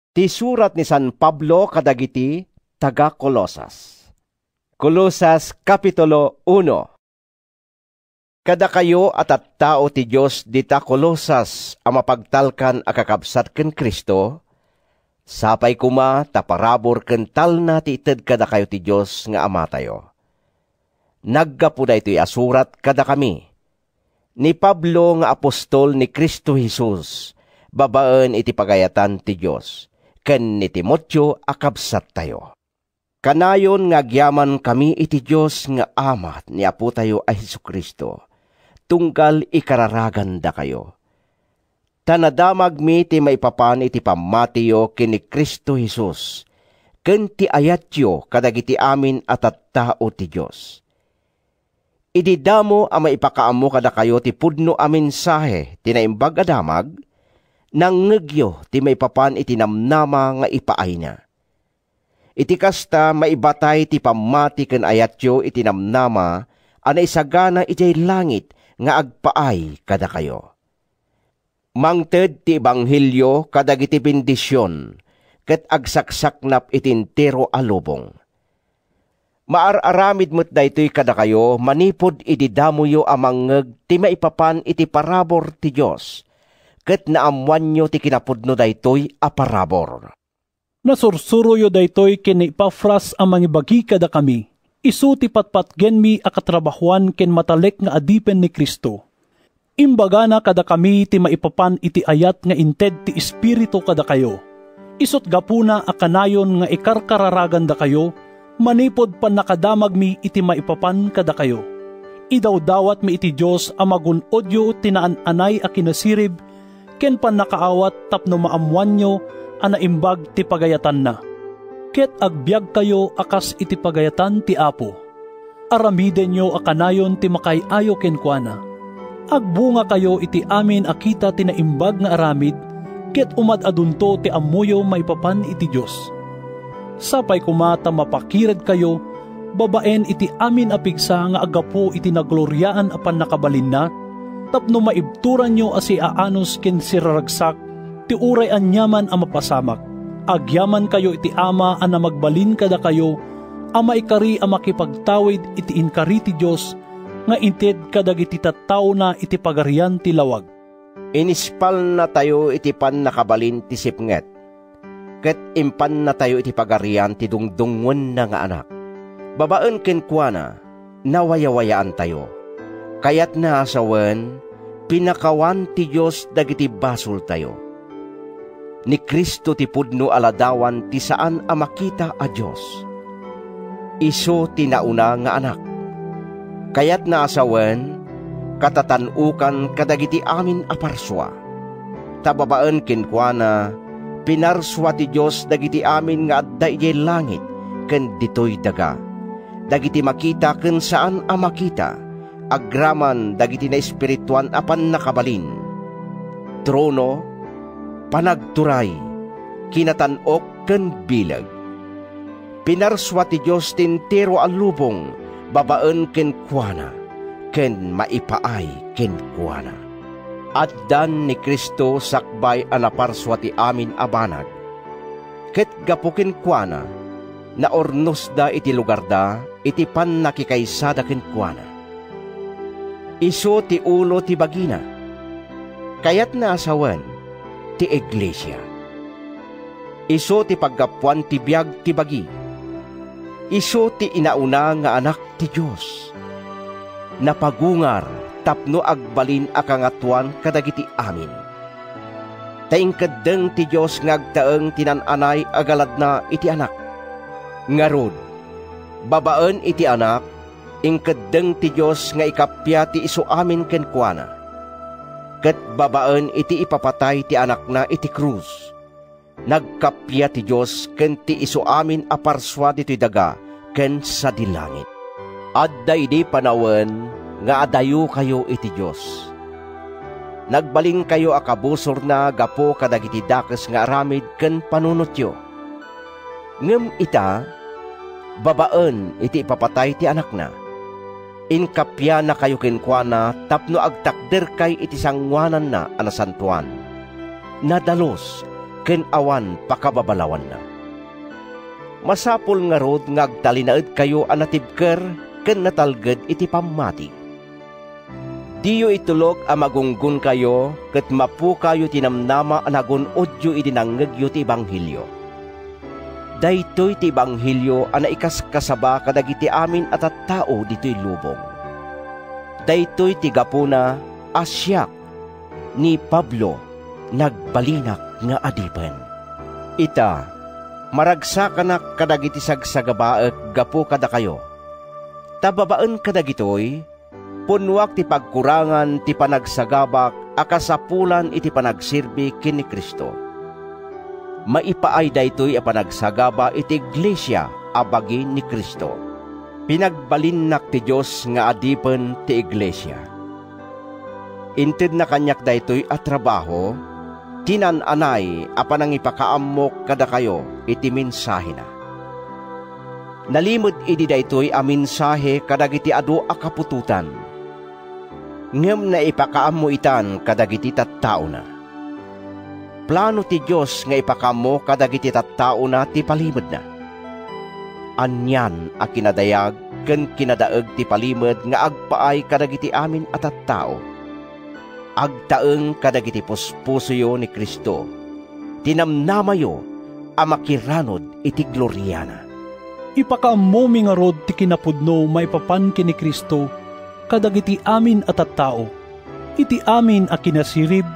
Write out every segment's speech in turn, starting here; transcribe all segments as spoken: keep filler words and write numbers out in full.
Ti surat ni San Pablo kadagiti taga-Colosas. Colosas, Kapitulo uno. Kadakayo a tattao ti Dios dita Colosas a mapagtalkan a kakabsat ken Cristo, sapay koma ta parabur ken talna ti ited kadakayo ti Dios nga Amatayo. Naggapu daytoy a surat kadakami, ni Pablo nga apostol ni Cristo Jesus babaen iti pagayatan ti Dios, ken ni Timoteo a kabsattayo. Kanayon nga agyamankami iti Dios nga Ama ni Apotayo a Jesu-Cristo, tunggal ikararagandakayo. Ta nadamagmi ti maipapan iti pammatiyo ken ni Cristo Jesus, ken ti ayatyo kadagiti amin a tattao ti Dios. Idi damo a maipakaammo kadakayo ti pudno a mensahe ti Naimbag a Damag, nangngegyo ti maipapan iti namnama nga ipaayna. Iti kasta, maibatay ti pammati ken ayatyo iti namnama a naisagana idiay langit nga agpaay kadakayo. Mangted ti ebanghelio kadagiti bendision ket agsaksaknap iti entero a lubong. Maar-aramid met daytoy kadakayo manipud idi damoyo a mangngeg ti maipapan iti parabur ti Dios, ket naammoanyo ti kinapudno daytoy a parabur. Nasursuroyo daytoy ken ni Epafras a mangibagi kadakami. Isu ti patpatgenmi a katrabahoan ken matalek nga adipen ni Cristo. Imbagana kadakami ti maipapan iti ayat nga inted ti Espiritu kadakayo. Isut' gapuna a kanayon nga ikarkararagandakayo manipud pannakadamagmi iti maipapan kadakayo. Idawdawatmi iti Dios a magun-odyo ti naan-anay a kinasirib ken pannakaawat tapno maammoanyo a naimbag ti pagayatanna. Ket agbiagkayo a kas iti pagayatan ti Apo. Aramidenyo a kanayon ti makaay-ayo kenkuana. Agbungakayo iti amin a kita ti naimbag nga aramid, ket umad-adunto ti ammoyo maipapan iti Dios. Sapay koma ta mapakiredkayo babaen iti amin a pigsa nga aggapu iti nagloriaan a pannakabalinna, tapno maibturanyo a siaanus ken siraragsak ti uray aniaman a mapasamak. Agyamankayo iti Ama a namagbalin kadakayo a maikari a makipagtawid iti inkari ti Dios nga inted kadagiti tattaona iti Pagarian ti lawag. Inispalnatayo iti pannakabalin ti sipnget, ket impannatayo iti pagarian ti dungdungngoenna nga Anak. Babaen kenkuana, nawayawayaantayo. Kayatna a sawen, pinakawan ti Dios dagiti basoltayo. Ni Cristo ti pudno a ladawan ti saan a makita a Dios. Isu ti nauna nga Anak. Kayatna a sawen, katatan-okan kadagiti amin a parsua. Ta babaen kenkuana, pinarsua ti Dios dagiti amin nga adda idiay langit ken ditoy daga, dagiti makita ken saan a makita, agraman dagiti naespirituan a pannakabalin, trono, panagturay, kinatan-ok ken bileg. Pinarsua ti Dios ti entero a lubong babaen kenkuana ken maipaay kenkuana. Addan ni Cristo sakbay a naparsua ti amin a banag, ket gapu kenkuana, naurnosda iti lugarda iti pannakikaysada kenkuana. Isu ti ulo ti bagina. Kayatna a sawen ti iglesia. Isu ti paggapuan ti biag ti bagi. Isu ti inauna nga Anak ti Dios. Napagungar tapno agbalin a kangatoan kadagiti amin. Ta inkeddeng ti Dios nga agtaeng ti naan-anay a galadna iti Anak. Ngarud, babaen iti Anak, inkeddeng ti Dios nga ikappia ti isuamin kenkuana. Ket babaen iti ipapatay ti Anakna iti krus, nagkappia ti Dios ken ti isuamin a parsua ditoy daga ken sadi langit. Adda idi panawen nga adayokayo iti Dios. Nagbalinkayo a kabusorna gapu kadagiti dakes nga aramid ken panunotyo. Ngem ita, babaen iti ipapatay ti Anakna, inkappianakayo kenkuana tapno agtakderkay iti sangoananna a nasantoan. Nadalus ken awan pakababalawanna. Masapul ngarud nga agtalinaedkayo a natibker ken natalged iti pammati. Diyo itulok a magunggonkayo ket mapukayo ti namnama a nagun-odyo idi nangngegyo ti ebanghelio. Daytoy ti ebanghelio a naikaskasaba kadagiti amin a tattao ditoy lubong. Daytoy ti gapuna a siak, ni Pablo, nagbalinak nga adipen. Ita, maragsakanak kadagiti sagsagabaek gapu kadakayo. Ta babaen kadagitoy, punnoak ti pagkurangan ti panagsagabak a kasapulan iti panagserbi ken ni Cristo. Maipaay daytoy a panagsagaba iti iglesia a bagi ni Cristo. Pinagbalinnak ti Dios nga adipen ti iglesia. Intedna kaniak daytoy a trabaho, ti naan-anay a panangipakaammok kadakayo iti mensahena. Nalimed idi daytoy a mensahe kadagiti adu a kaputotan, ngem naipakaammo itan kadagiti tattaona. Plano ti Dios nga ipakaammo kadagiti tattaona ti palimedna. Anian a kinadayag ken kinadaeg ti palimed nga agpaay kadagiti amin a tattao. Agtaeng kadagiti puspusoyo ni Cristo, ti namnamayo a makiranod iti gloriana. Ipakaammomi ngarud ti kinapudno maipapan ken ni Cristo kadagiti amin a tattao. Iti amin a kinasirib,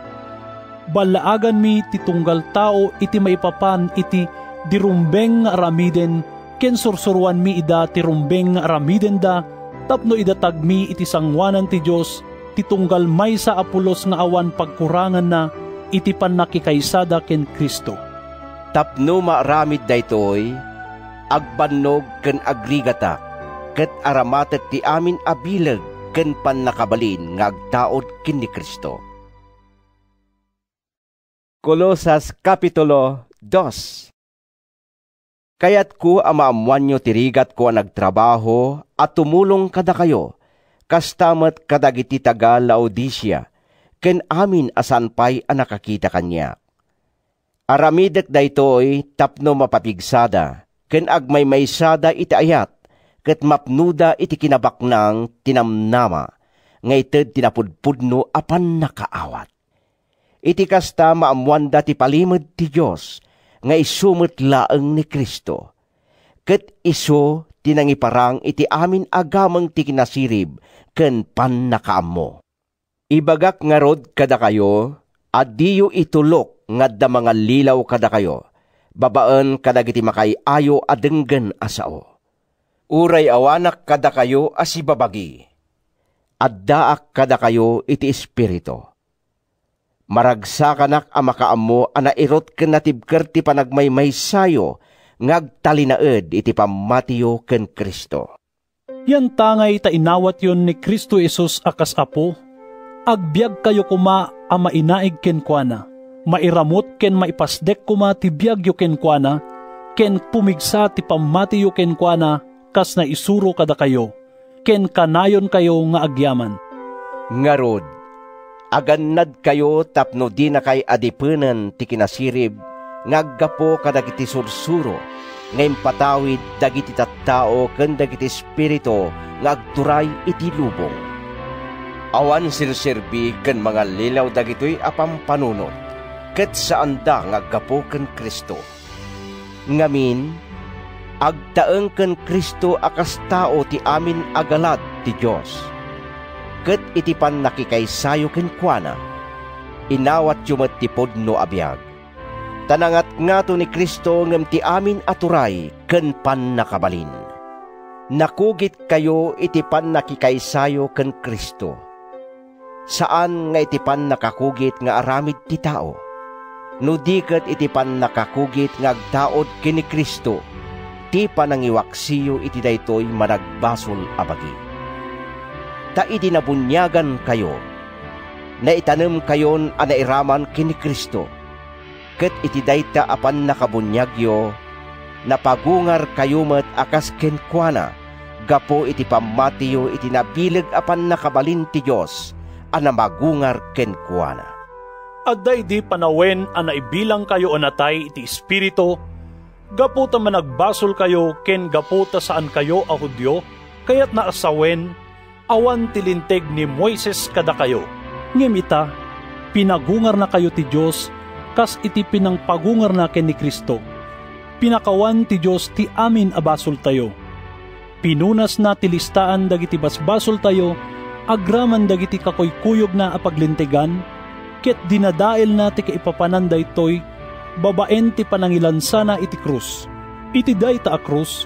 ballaaganmi ti tunggal tao iti maipapan iti dirumbeng nga aramiden ken sursuroanmi ida ti rumbeng nga aramidenda tapno idatagmi iti sangoanan ti Dios ti tunggal maysa a pulos nga awan pagkuranganna iti pannakikaysada ken Cristo. Tapno maaramid daytoy, agbannog ken agrigatak, ket aramatek ti amin a bileg ken pannakabalin nga agtaud ken ni Cristo. Colosas Kapitulo dos. Kayatko a maammoanyo ti rigatko a nagtrabaho a tumulong kadakayo, kasta met kadagiti taga-Laodicea, ken amin a saan pay a nakakita kaniak. Aramidek daytoy tapno mapapigsada ken agmaymaysada iti ayat ket mapnoda iti kinabaknang ti namnama nga ited ti napudpudno a pannakaawat. Iti kasta, maammoanda ti palimed ti Dios nga isu met laeng ni Cristo, ket isu ti nangiparang iti amin a gameng ti kinasirib ken pannakaammo. Ibagak ngarud kadakayo a diyo itulok nga adda mangallilaw kadakayo babaen kadagiti makaay-ayo a denggen a sao. Uray awanak kadakayo a sibabagi, addaak kadakayo iti Espiritu. Maragsakanak a makaammo a nairut ken natibker ti panagmaymaysayo nga agtalinaed iti pammatiyo ken Cristo. Yantangay ta inawatyon ni Cristo Jesus a kas Apo, agbiagkayo koma a mainaig kenkuana, mairamut ken maipasdek koma ti biagyo kenkuana, ken pumigsa ti pammatiyo kenkuana kas naisuro kadakayo, ken kanayonkayo nga agyaman. Ngarud, agannadkayo tapno dinakay adipenen ti kinasirib nga aggapu kadagiti sursuro nga impatawid dagiti tattao ken dagiti espiritu nga agturay iti lubong. Awan serserbi ken mangallilaw dagitoy a pampanunot, ket saanda nga aggapu ken Cristo. Ngamin, agtaeng ken Cristo a kas tao ti amin a galad ti Dios, ket iti pannakikaysayo kenkuana, inawatyo met ti pudno a biag. Ta nangatngato ni Cristo ngem ti amin a turay ken pannakabalin. Nakugitkayo iti pannakikaysayo ken Cristo. Saan nga iti pannakakugit nga aramid ti tao, no di ket iti pannakakugit nga agtaud ken ni Cristo ti panangiwaksiyo iti daytoy managbasol a bagi. Ta idi nabuniagankayo, naitanemkayon a nairaman ken ni Cristo. Ket iti dayta a pannakabuniagyo, napagungarkayo met a kas kenkuana gapu iti pammatiyo iti nabileg a pannakabalin ti Dios a namagungar kenkuana. Adda idi panawen a naibilangkayo a natay iti Espiritu, gapu ta managbasolkayo ken gapu ta saankayo a Judio, kayatna a sawen, awan ti Linteg ni Moises kadakayo. Ngem ita, pinagungarnakayo ti Dios kas iti pinangpagungarna ken ni Cristo. Pinakawan ti Dios ti amin a basoltayo. Pinunasna ti listaan dagiti basbasoltayo agraman dagiti kakuykuyogna a paglintegan, ket dinadaelna ti kaipapanan daytoy babaen ti panangilansana iti krus. Iti dayta a krus,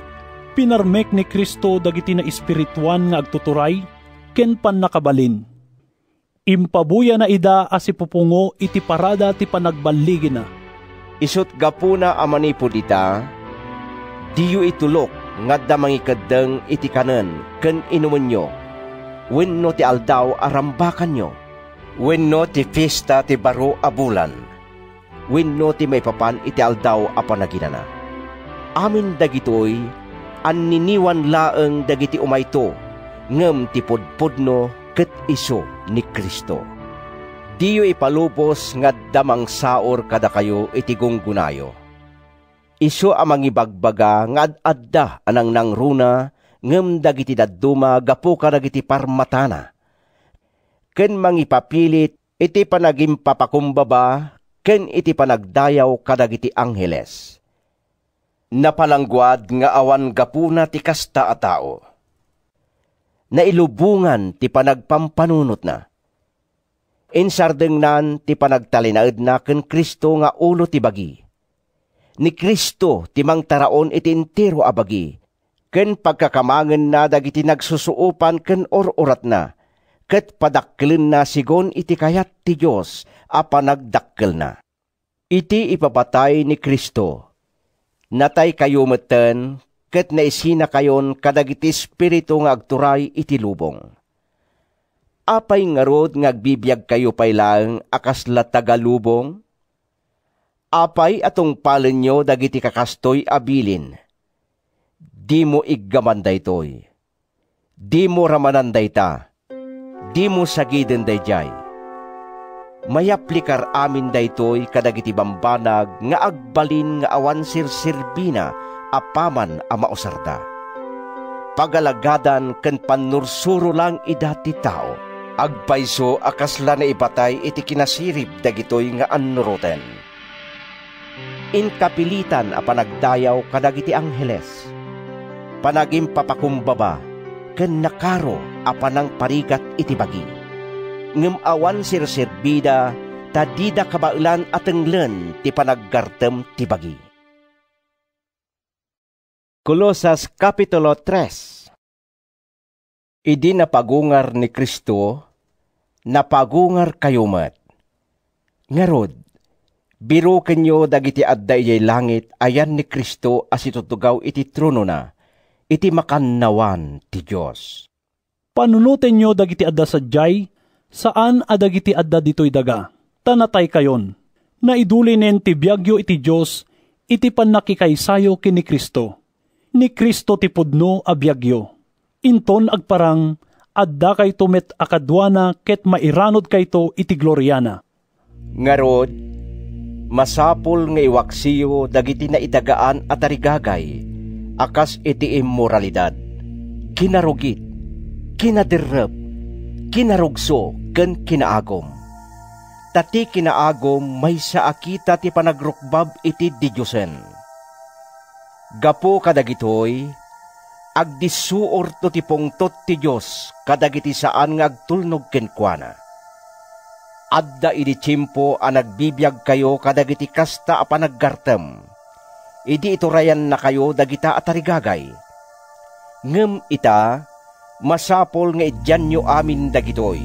pinarmek ni Cristo dagiti naespirituan nga agtuturay ken pannakabalin. Impabuyana ida a sipupungo iti parada ti panagballigina. Isut' gapuna a manipud ita, diyo itulok nga adda mangikeddeng iti kanen ken inumenyo, wenno ti aldaw a rambakanyo, wenno ti fiesta ti baro a bulan, wenno ti maipapan iti Aldaw a Panaginana. Amin dagitoy, anniniwan laeng dagiti umayto, ngem ti pudpudno ket isu ni Cristo. Diyo ipalubos nga adda mangsaur kadakayo iti gunggonayo. Isu a mangibagbaga nga ad-adda a nangnangruna ngem dagiti dadduma gapu kadagiti parmatana, ken mangipapilit iti panagimpapakumbaba ken iti panagdayaw kadagiti angheles. Napalangguad nga awan gapuna ti kasta a tao. Nailubongan ti panagpampanunotna. Insardengnan ti panagtalinaedna ken Cristo nga ulo ti bagi. Ni Cristo ti mangtaraon iti entero a bagi, ken pagkakamangenna dagiti nagsusuopan ken ur-uratna, ket padakkelenna sigon iti kayat ti Dios a panagdakkelna. Iti ipapatay ni Cristo, nataykayo metten ket naisinakayon kadagiti espiritu nga agturay iti lubong. Apay ngarud nga agbibiagkayo pay laeng a kasla taga-lubong? Apay a tungpalenyo dagiti kakastoy a bilin? Dimo iggaman daytoy. Dimo ramanan dayta. Dimo sagiden daydiay. Mayaplikar amin daytoy kadagiti bambanag nga agbalin nga awan serserbina apaman a mausarda. Pagalagadan ken pannursuro laeng ida ti tao. Agpayso a kasla naipatay iti kinasirib dagitoy nga annuroten. Inkapilitan a panagdayaw kadagiti angheles, panagimpapakumbaba, ken nakaro a panangparigat iti bagi. Ngem awan serserbida ta dida kabaelan a tenglen ti panaggartem ti bagi. Colosas Kapitulo tres. Idi napagungar ni Cristo, napagungarkayo met. Ngarud, birokenyo dagiti adda idiay langit a yan ni Cristo a situtugaw iti tronona, iti makannawan ti Dios. Panunotenyo dagiti adda sadiay, saan a dagiti adda ditoy daga, ta nataykayon. Naidulinen ti biagyo iti Dios iti pannakikaysayo ken ni Cristo. Ni Cristo ti pudno a biagyo. Inton agparang, addakayto met a kaduana ket mairanudkayto iti gloriana. Ngarud, masapul nga iwaksiyo dagiti naitagaan a tarigagay a kas iti immoralidad, kinarugit, kinaderrep, kinarugso, ken kinaagum. Ta ti kinaagum maysa a kita ti panagrukbab iti didiosen. Gapu kadagitoy, agdissuorto ti pungtot ti Dios kadagiti saan nga agtulnog kenkuana. Adda idi tiempo a nagbibiagkayo kadagiti kasta a panaggartem, idi iturayannakayo dagita a tarigagay. Ngem ita, masapul nga idianyo amin dagitoy: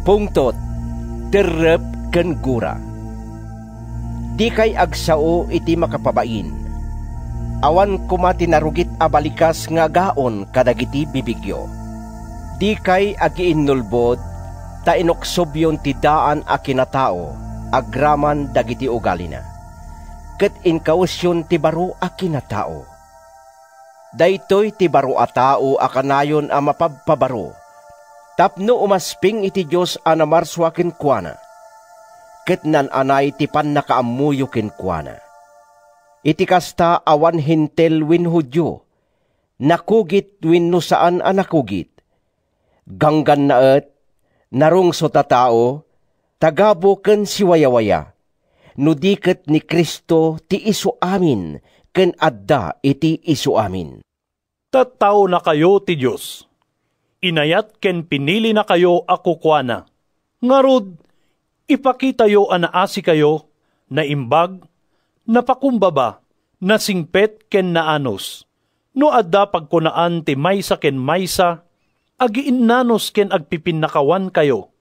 pungtot, terrep, ken gura. Dikay agsao iti makapabain. Awan koma ti narugit a balikas nga agaon kadagiti bibigyo. Dikay agiinnulbod, ta inuksobyon ti daan a kinatao agraman dagiti ugalina, ket inkawesyon ti baro a kinatao. Daytoy ti baro a tao a kanayon a mapabpabaro, tapno umasping iti Dios a namarsua kenkuana. ket naan-anay ti pannakaammoyo kenkuana. Iti kasta, awan Hentil wen Judio, nakugit wenno saan a nakugit, ganggannaet, narungsot a tao, tagabu ken siwayawaya, no di ket ni Cristo ti isuamin ken adda iti isuamin. Tattaonakayo ti Dios. Inayat ken pinilinakayo a kukuana. Ngarud, ipakitayo a naasikayo, naimbag, napakumbaba, nasingpet ken naanus. No adda pagkunaan ti maysa ken maysa, agiinnanus ken agpipinnakawankayo.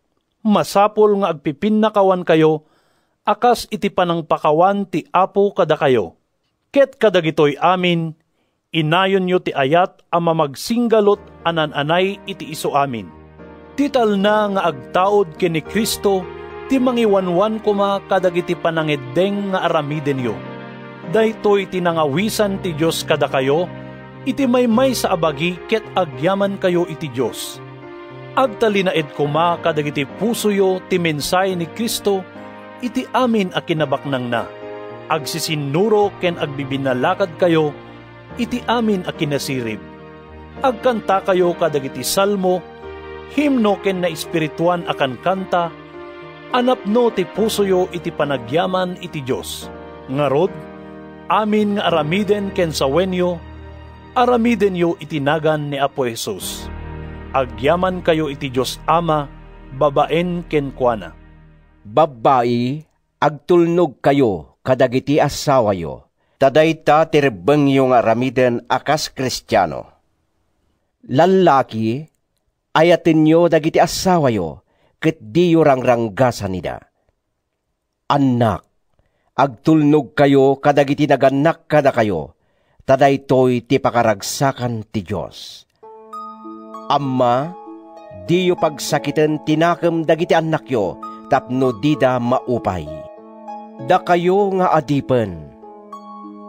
Masapul nga agpipinnakawankayo a kas iti panangpakawan ti Apo kadakayo. Ket kadagitoy amin, inayonyo ti ayat a mamagsinggalut a naan-anay iti isuamin. Ti talna nga agtaud ken ni Cristo ti mangiwanwan koma kadagiti panangeddeng nga aramidenyo. Daytoy ti nangawisan ti Dios kadakayo iti maymaysa a bagi ket agyamankayo iti Dios. Agtalinaed koma kadagiti pusoyo ti mensahe ni Cristo iti amin a kinabaknangna. Agsisinnuro ken agbibinnalakadkayo iti amin a kinasirib. Agkantakayo kadagiti salmo, himno ken naespirituan a kankanta a napno ti pusoyo iti panagyaman iti Dios. Ngarud, amin nga aramiden ken sawenyo, aramidenyo iti nagan ni Apo Jesus. Agyamankayo iti Dios Ama babaen kenkuana. Babbai, agtulnogkayo kadagiti assawayo, ta dayta ti rebbengyo nga aramiden a kas Kristiano. Lallaki, ayatenyo dagiti assawayo, ket diyo rangranggasanida. Annak, agtulnogkayo kadagiti nagannak kadakayo, ta daytoy ti pakaragsakan ti Dios. Amma, diyo pagsakiten ti nakem dagiti annakyo tapno dida maupay. Dakayo nga adipen,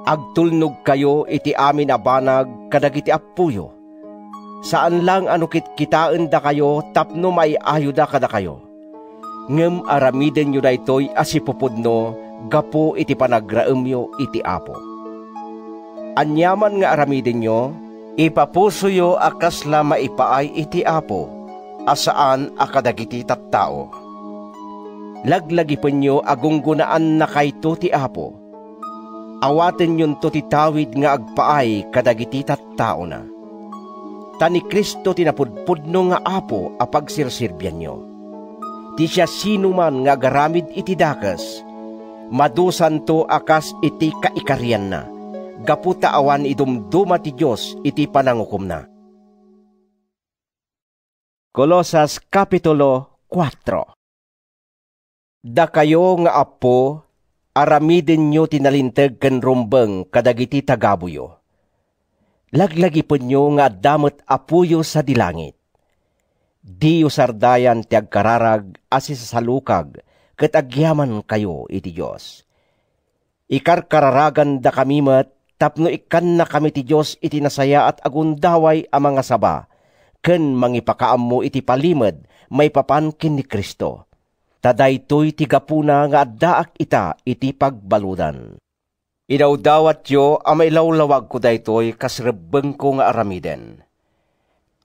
agtulnogkayo iti amin a banag kadagiti appoyo. Saan laeng a no kitkitaendakayo tapno maay-ayoda kadakayo, ngem aramidenyo daytoy a sipupudno gapu iti panagraemyo iti Apo. Aniaman nga aramidenyo, ipapusoyo a kasla maipaay iti Apo a saan a kadagiti tattao. Laglagipenyo a gunggonaannakayto ti Apo. Awatenyonto ti tawid nga agpaay kadagiti tattaona. Ta ni Cristo ti napudpudno nga Apo a pagserserbianyo. Ti siasinoman nga agaramid iti dakes, madusanto a kas iti kaikarianna, gapu ta awan idumduma ti Dios iti panangukomna. Colosas Kapitulo kuatro. Dakayo nga appo, aramidenyo ti nalinteg ken rumbeng kadagiti tagabuyo. Laglagipenyo nga adda met Apoyo sadi langit. Diyo sardayan ti agkararag a sisasalukag ket agyamankayo iti Dios. Ikarkararagandakami met tapno ikkannakami ti Dios iti nasayaat a gundaway a mangasaba ken mangipakaammo iti palimed maipapan ken ni Cristo. Ta daytoy ti gapuna nga addaak ita iti pagbaludan. Idawdawatyo a mailawlawagko daytoy kas rebbengko nga aramiden.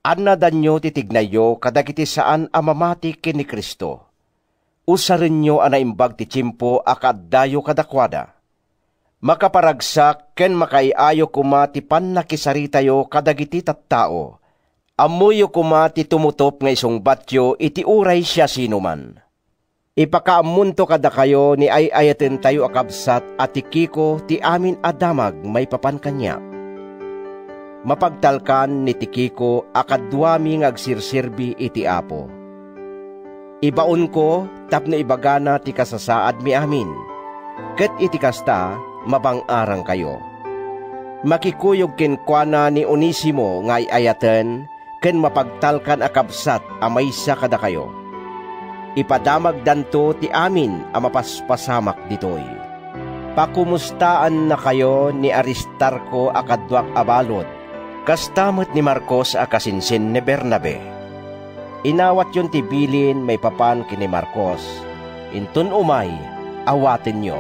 Annadanyo ti tignayyo kadagiti saan a mamati ken ni Cristo. Usarenyo a naimbag ti tiempo a kaaddayo kadakuada. Makaparagsak ken makaay-ayo koma ti pannakisaritayo kadagiti tattao. Ammoyo koma ti tumutop nga isungbatyo iti uray siasinoman. Ipakaammonto kadakayo ni ay-ayatentayo a kabsat a Tiquico ti amin a damag maipapan kaniak. Mapagtalkan ni Tiquico a kaduami nga agserserbi iti Apo. Ibaonko tapno ibagana ti kasasaadmi amin, ket iti kasta, mabang-arangkayo. Makikuyog kenkuana ni Onesimo nga ay-ayaten ken mapagtalkan a kabsat a maysa kadakayo. Ipadamagdanto ti amin a mapaspasamak ditoy. Pakomustaannakayo ni Aristarco a kaduak a balud, kasta met ni Marcos a kasinsin ni Bernabe. Inawatyon ti bilin maipapan ken ni Marcos, Inton umay, awatenyo.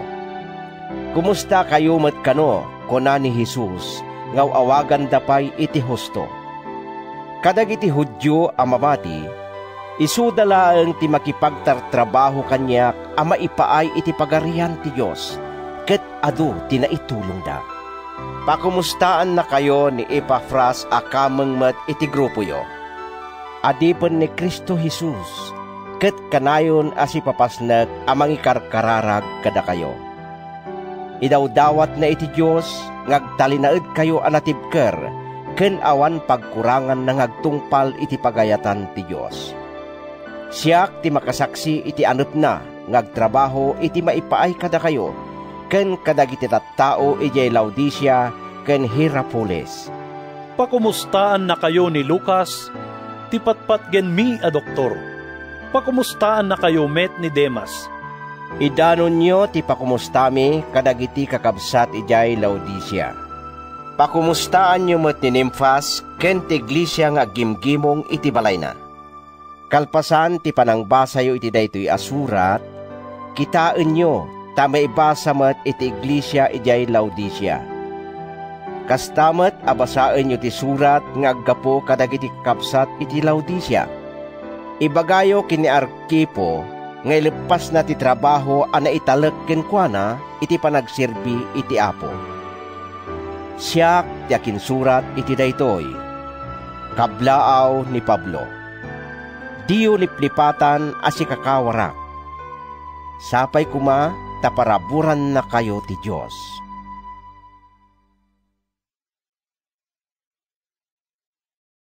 Kumustakayo met kano, kuna ni Jesus, nga aw-awaganda pay iti husto. Kadagiti Judio a mamati, isuda laeng ti makipagtartrabaho kaniak a maipaay iti Pagarian ti Dios, ket adu ti naitulongda. Pakomustaannakayo ni Epafras a kameng met iti grupoyo. Adipen ni Cristo Jesus, ket kanayon a sipapasnek a mangikarkararag kadakayo. Idawdawatna iti Dios nga agtalinaedkayo a natibker ken awan pagkuranganna nga agtungpal iti pagayatan ti Dios. Siak ti makasaksi iti anepna nga agtrabaho iti maipaay kadakayo ken kadagiti tattao idiay Laodicea ken Hierapolis. Pakomustaannakayo ni Lucas, ti patpatgenmi a doktor. Pakomustaannakayo met ni Demas. Idanonyo ti pakomustami kadagiti kakabsat idiay Laodicea. Pakomustaanyo met ni Nimfas ken ti iglesia nga aggimgimong iti balayna. Kalpasan ti panangbasayo iti daytoy a surat, kitaenyo ta maibasa met iti iglesia idiay Laodicea. Kasta met a basaenyo ti surat nga aggapu kadagiti kakabsat iti Laodicea. Ibagayo ken ni Arquipo nga ileppasna ti trabaho a naitalek kenkuana iti panagserbi iti Apo. Siak ti akinsurat iti daytoy, kablaaw ni Pablo. Diyo liplipatan a sikakawarak. Sapay koma ta paraburannakayo ti Dios.